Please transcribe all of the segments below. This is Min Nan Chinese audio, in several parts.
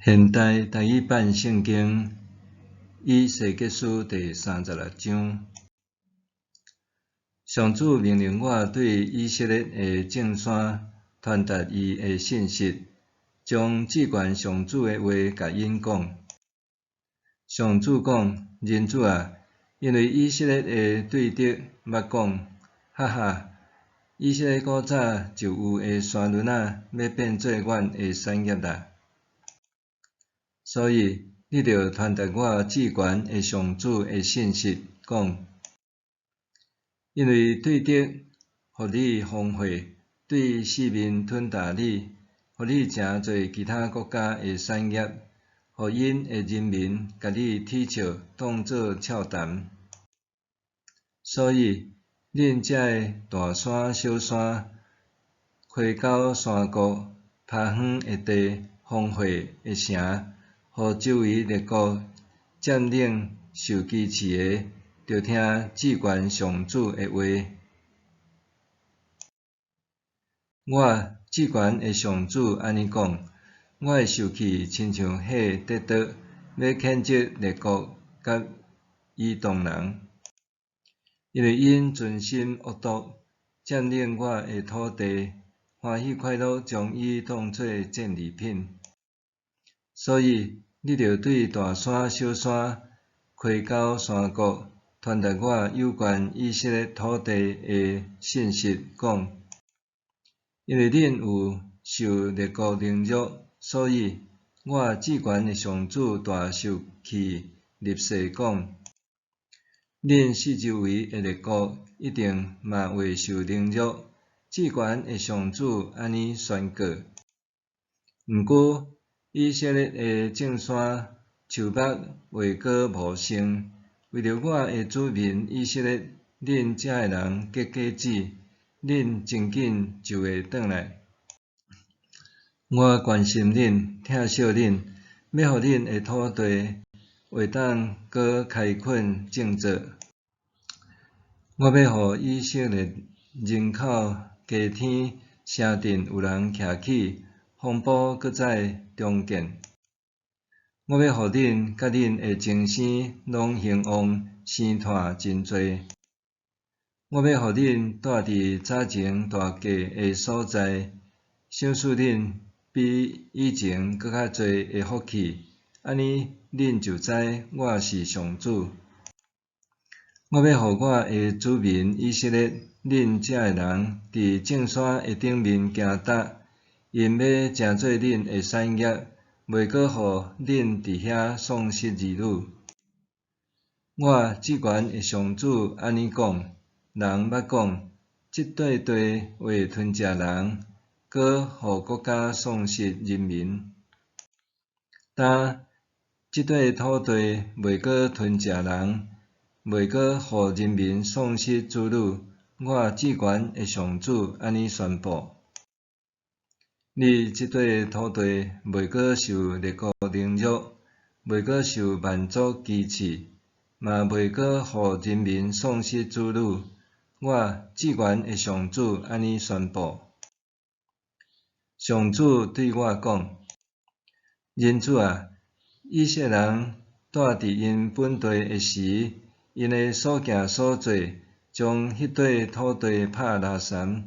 現代台語版聖經以西結書第三十六章，上主命令我對以色列的眾山傳達伊的信息，將至懸上主的話共𪜶講。上主講：人子啊，因為以色列的對敵捌講：哈哈，以色列古早就有的山崙仔，欲變做阮的產業啦。所以，你著傳達我至懸的上主的信息，講：因為對敵予你荒廢，對四面吞噬你，予你成做其他國家的產業，予𪜶的人民共你恥笑，當做笑談。所以，恁遮的大山小山、溪溝山谷、麀荒的地、荒廢的城，予周圍列國佔領受歧視的，著聽至懸上主的話。我至懸的上主按呢講：我的受氣親像火佇燒，欲譴責列國佮以東人，因為𪜶存心惡毒，佔領我的土地，歡喜快樂將伊當做戰利品。所以，你著對大山小山、溪溝山谷傳達我有關以色列土地的信息，講：因為恁有受列國凌辱，所以我至懸的上主大受氣立誓講：恁四周圍的列國一定嘛會受凌辱。至懸的上主按呢宣告。毋過，以色列的眾山樹木袂閣茂盛，為著我的子民以色列，恁遮的人結果子，恁真緊就會轉來。我關心恁，疼惜恁，欲予恁的土地會當閣開墾種作。我欲予以色列人口加添，城鎮有人徛起，風暴閣再重建。我欲予恁佮恁的親生攏興旺，生湠真濟。我欲予恁蹛佇早前蹛過的所在，賞賜恁比以前閣較濟的福氣，按呢恁就知我是上主。我欲予我的子民以色列，恁遮的人佇眾山的頂面行踏，𪜶欲成做恁的產業，袂閣予恁佇遐喪失兒女。我至懸的上主按呢講：人捌講，這塊地會吞食人，閣予國家喪失人民。但這塊土地袂閣吞食人，袂閣予人民喪失子女。我至懸的上主按呢宣布。你這塊土地袂閣受列國凌辱，袂閣受萬族歧視，嘛袂閣予人民喪失子女。我至懸的上主按呢宣布。上主對我講：人子啊，以色列人蹛佇𪜶本地的時，𪜶的所行所做，將彼塊土地拍垃圾。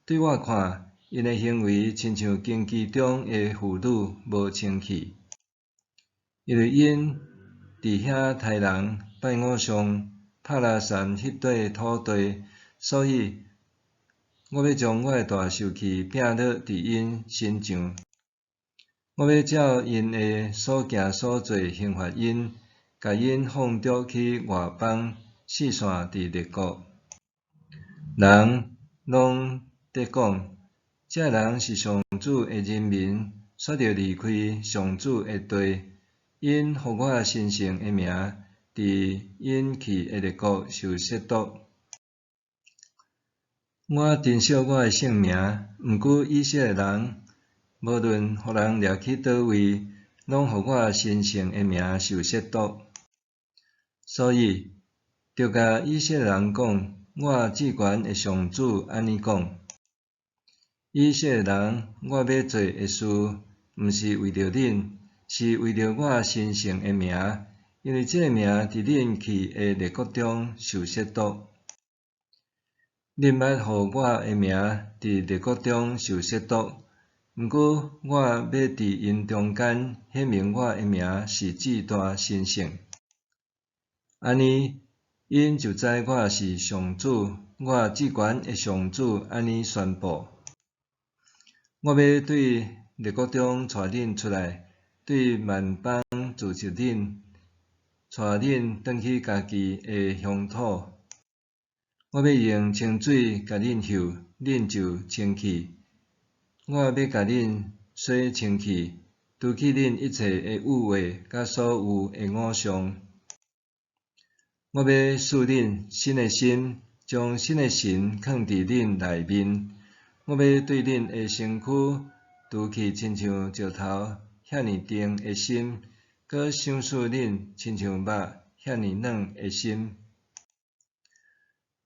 對我看，𪜶的行為親像經期中的婦女無清氣，因為𪜶佇遐刣人、拜偶像、拍垃圾彼塊土地，所以我欲將我的大受氣摒落佇𪜶身上，我欲照𪜶的所行所做刑罰𪜶，共𪜶放逐去外邦，四散佇列國。人攏佇講，這人是上主的人民，煞著離開上主的地，𪜶予我神聖的名，佇𪜶去的列國受褻瀆。我珍惜我的聖名，毋過以色列人，無論予人掠去佗位，攏予我神聖的名受褻瀆。所以，著共以色列人講，我至懸的上主按呢講：以色列人，我欲做的事，毋是為著恁，是為著我神聖的名，因為這个名佇恁去的列國中受褻瀆。恁捌予我的名佇列國中受褻瀆，毋過我欲佇𪜶中間顯明我的名是至大神聖。按呢，𪜶就知我是上主，我至懸的上主按呢宣布。我欲對列國中帶恁出來，對萬邦聚集恁，帶恁轉去家己的鄉土。我欲用清水共恁泅，恁就清氣。我欲共恁洗清氣，除去恁一切的污穢佮所有的偶像。我欲賜恁新的心，將新的神囥佇恁內面。我欲對恁的身軀除去親像石頭遐爾硬的心，閣賞賜恁親像肉遐爾軟的心。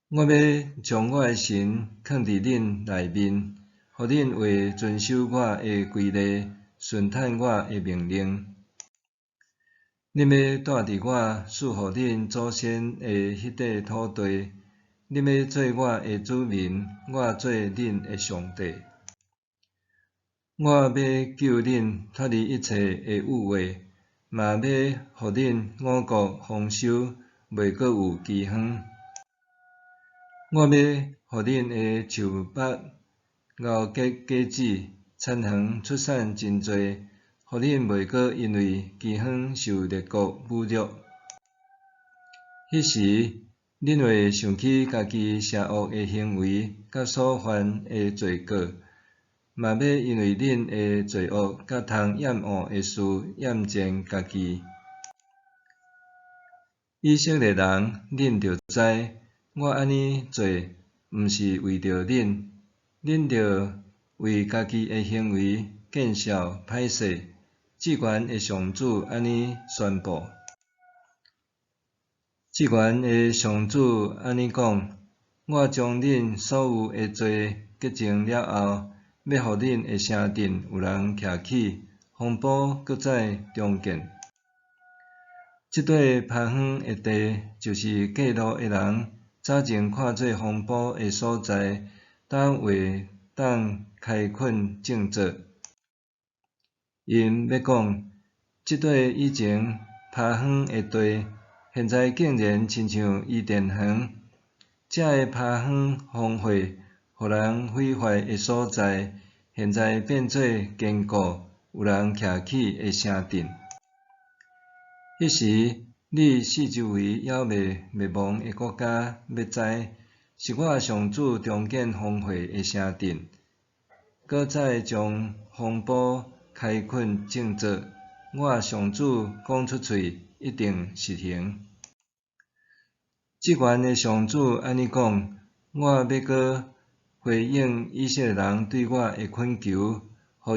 我欲將我的神囥佇恁內面，予恁會遵守我的規例，順趁我的命令。恁欲住佇我賜予恁祖先的彼塊土地，恁欲做我的子民，我做恁的上帝。我欲救恁脫離一切的污穢，嘛欲予恁五穀豐收，袂閣有饑荒。我欲予恁的樹木熬結果子，田園出產真濟，予恁袂閣因為饑荒受列國侮辱。彼時，恁會想起家己邪惡的行為，佮所犯的罪過，嘛欲因為恁的罪惡佮通厭惡的事厭賤家己。以色列人，恁著知，我按呢做，毋是為著恁，恁著為家己的行為見笑歹勢。至懸的上主按呢宣布。至懸的上主按呢講：我將恁所有的罪潔淨了後，欲予恁的城鎮有人徛起，風波閣再重建。這塊拋荒的地，就是過路的人早前看做荒埔的所在，倒會當開墾種作。𪜶欲講，這塊以前拋荒的地，現在竟然親像伊甸園。這个拋荒荒廢、予人毀壞的所在，現在變做堅固、有人徛起的城鎮。彼時，你四周圍猶未滅亡的國家，欲知是我上主重建荒廢的城鎮，閣再將荒埔開墾種作。我上主講出喙，一定實行。至懸的上主按呢講：我欲閣回應以色列人對我的懇求，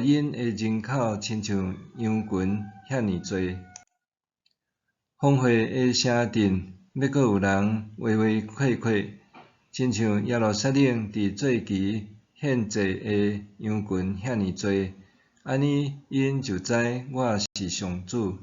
予𪜶的人口親像羊群遐爾濟。荒廢的城鎮欲閣有人圍圍括括，親像耶路撒冷佇祭期獻祭的羊群遐爾濟。按呢，𪜶就知我是上主。